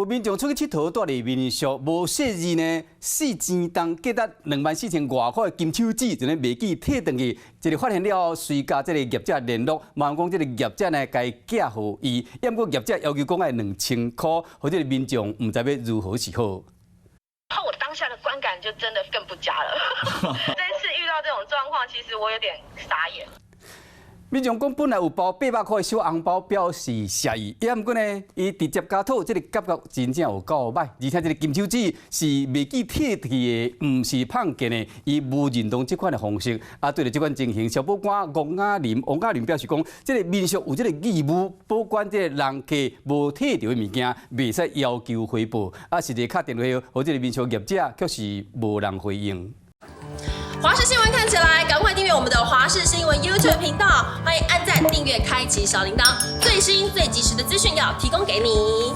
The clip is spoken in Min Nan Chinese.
有民眾出去𨑨迌，蹛佇民宿，無細膩呢，4000重，價值24,000外箍的金手指，就咧袂記提轉去，這个發現了後，隨佮這个業者聯絡，嘛講這个業者呢，共寄予伊，毋過業者要求講愛2000箍，予這个民眾毋知欲如何是好。我當下的觀感就真的更不佳了。這次遇到這種狀況，其實我有點傻眼。民眾講本來有包800箍的小紅包表示謝意，也毋過呢，伊直接共討，這个感覺真正有夠䆀，而且這个金手指是袂記提去的，毋是碰見的，伊無認同這款的方式。啊，對著這款情形，消保官王雅琳、王雅琳表示講，這个民宿有這个義務保管這个人客無提著的物件，袂使要求回報。啊，實際敲電話予這个民宿業者，卻是無人回應。華視新聞看起來，趕快訂閱我們的華視新聞 YouTube 頻道，歡迎按讚、訂閱、開啟小鈴鐺，最新最及時的資訊要提供給你。